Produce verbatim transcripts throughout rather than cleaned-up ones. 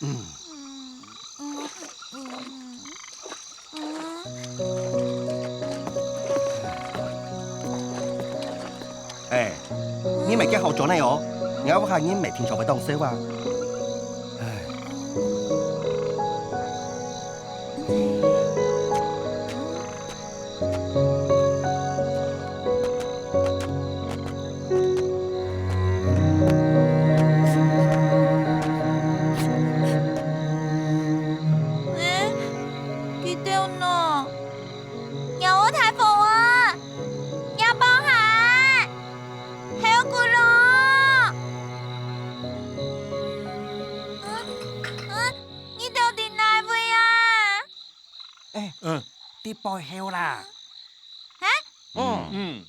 嗯，嗯，嗯，嗯。哎，你乜幾好做呢哦？𠊎屋下人乜平常會當笑啊。哎。 欸，佢兜呢？若烏大火啊！若爆下！後轱辘！嗯，嗯，你兜在哪位啊？ 欸，嗯。在背後啦。啊？嗯。嗯。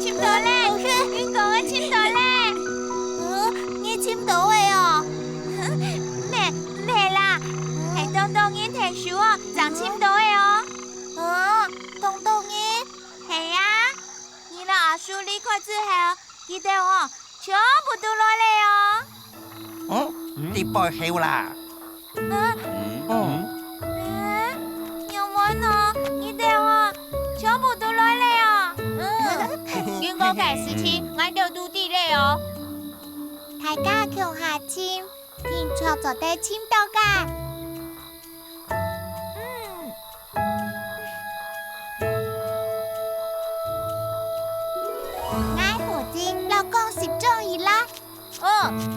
尋到咧，雲哥个尋到咧。嗯，你尋到个哦？毋係，毋係啦，係當多人𢯭手哦，正尋到个哦。啊，當多人？係啊，你摎阿叔離開之後，佢兜哦，全部都來咧哦。嗯，在背後啦。 嗯，嗯。嗯，仰般哦，你兜哦，全部都來咧哦。嗯，雲哥个事情，𠊎兜都知咧哦。大家共下尋，定著做得尋到个。嗯。𠊎負責摎光集中起來。哦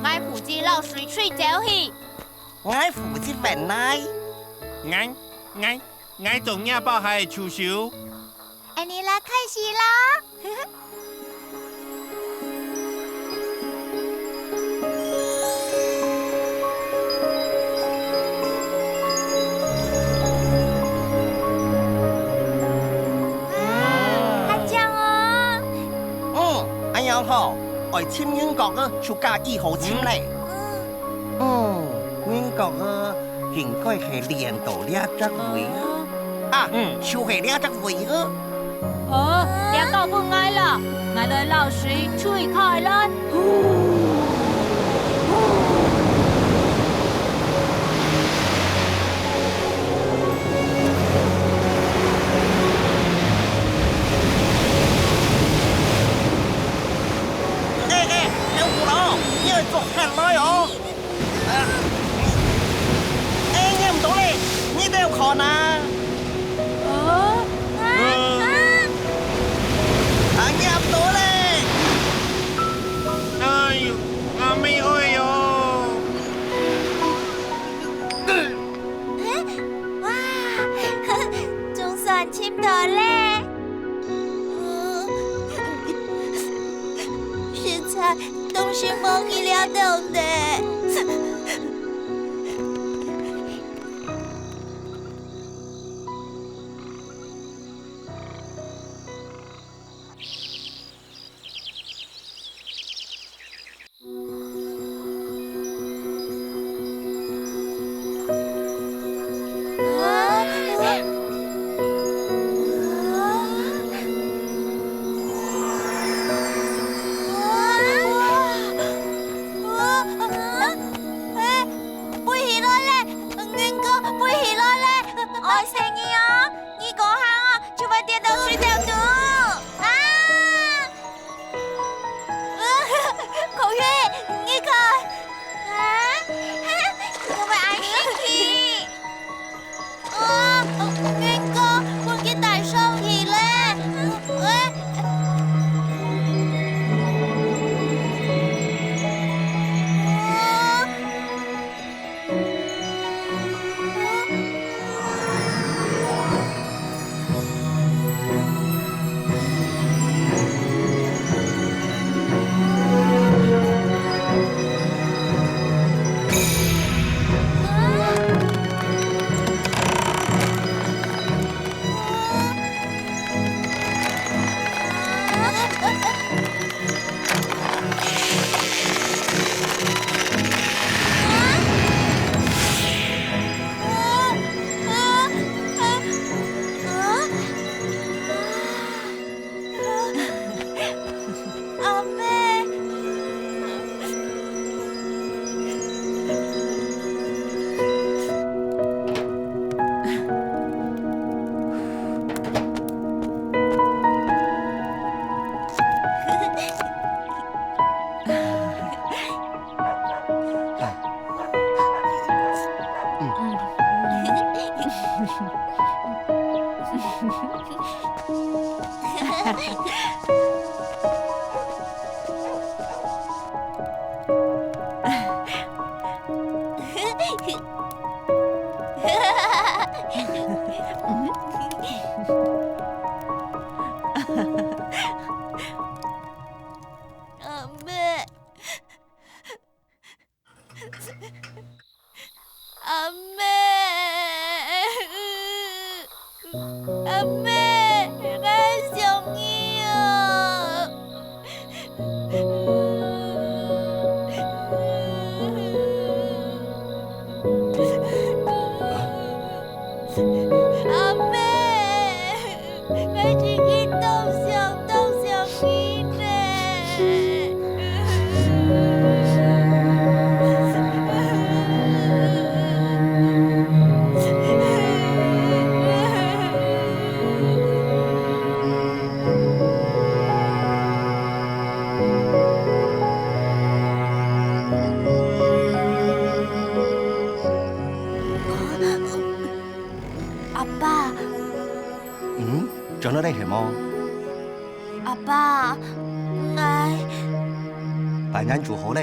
，𠊎負責摎水吹走去。 𠊎負責搵泥。𠊎，𠊎，𠊎做若爆下个助手。恁呢來開始啦！啊，較靚哦！嗯，恁樣好，愛尋雲哥个就較易好尋咧。嗯。 嗯，雲哥个應該係躡到這隻位啊。啊，嗯。就係這隻位啊。哦，這交分𠊎啦，𠊎來摎水吹開來。哎，哎，小轱辘，你愛做啥來哦？ 啊！哎，拈毋到咧，你兜看啊！啊！啊，啊！啊，拈毋到咧！哎喲，阿姆哀喲！哇，總算尋到咧！ 實在當承蒙你這兜呢。飛起來咧！雲哥，飛起來咧！愛惜你哦！你過行哦，就會跌到水肚肚！啊！ 孔雀，你看。啊？怎麼恁神奇？啊，雲哥，分佢帶上去咧。阿姆，阿姆，阿姆，𠊎想你啊！ 阿姆，𠊎真經當想，當想你呢。 阿爸。嗯，轉來了係無？阿爸，𠊎……飯恁煮好了，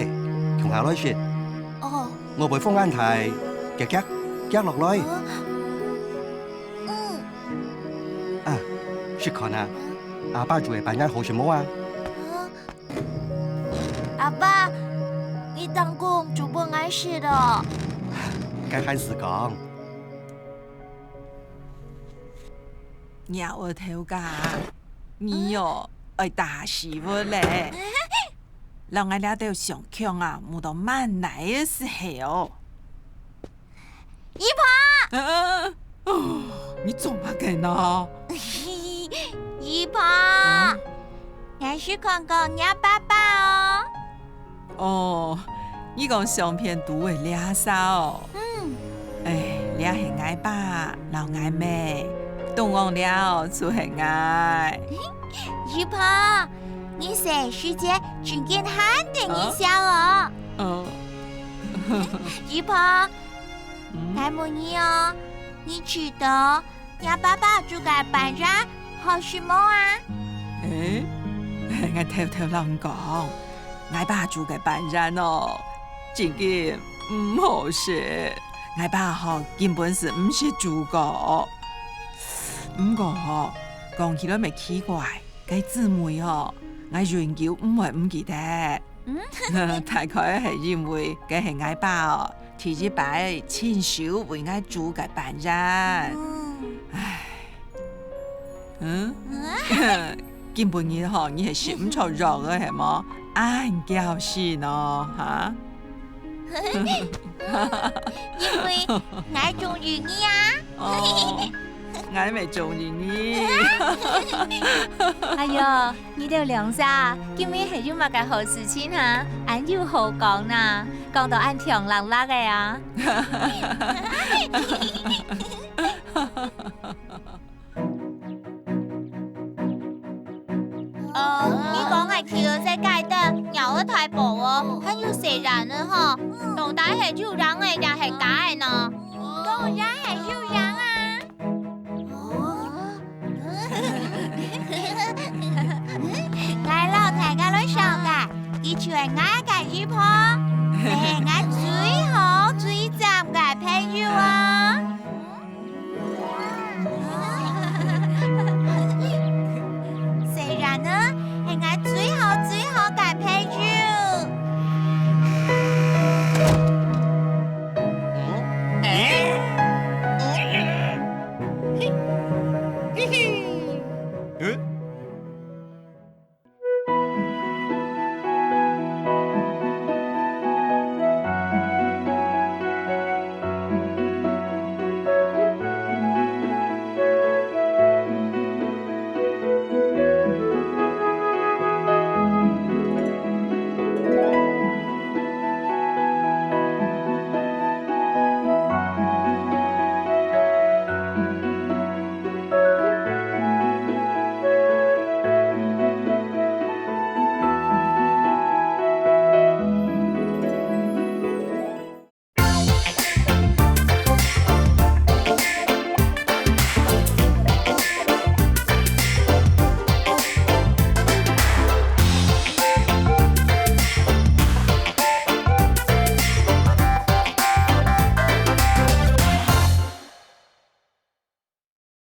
共下來食。哦。外背風恁大，遽遽，遽落來。啊，嗯。啊，食看啊，阿爸煮个飯恁好食無啊？啊， 阿爸，你當講煮分𠊎食哦。該還使講。若愛頭家，你哦，愛打死𠊎咧！摎𠊎這兜相共啊，舞到滿哪个時候哦！ 姨婆！呃，哦，你做麼个呢？姨婆，嗯？𠊎係看過若爸爸哦。哦，你講相片肚个這儕哦？嗯。哎，這係𠊎爸摎𠊎姆，中央這就係𠊎。姨婆，你細時節真經還得人惜哦。啊？嗯。姨婆， 嗯？𠊎問你哦，你知道若爸爸煮个粄圓好食無啊？欸，𠊎偷偷摎你講，𠊎爸煮个粄圓哦，真經毋好食。𠊎爸吼，根本就毋識煮過。毋過吼，講起來乜奇怪， 該姊妹吼，𠊎永久毋會毋記得。嗯？大概係因為該係𠊎爸哦，第一擺親手為𠊎煮个粄圓。嗯。唉。嗯？嗯？今晡日吼，你係食毋著藥个係無？恁僥倖哦，哈？ 因為𠊎中意你啊。哦，𠊎乜中意你。哎喲，你兜兩儕，今晡日係有麼个好事情哈？恁有好講哪，講到恁暢啷啷个啊。 哦，你講个企在街頂，鳥仔大寶哦，還有細人仔吼，到底係有影仔也係假个呢？當然係有影啊！𠊎摎大家來紹介，佢就係𠊎个姨婆，係𠊎最好最讚个朋友啊！ 細人仔，係𠊎最好最好个朋友。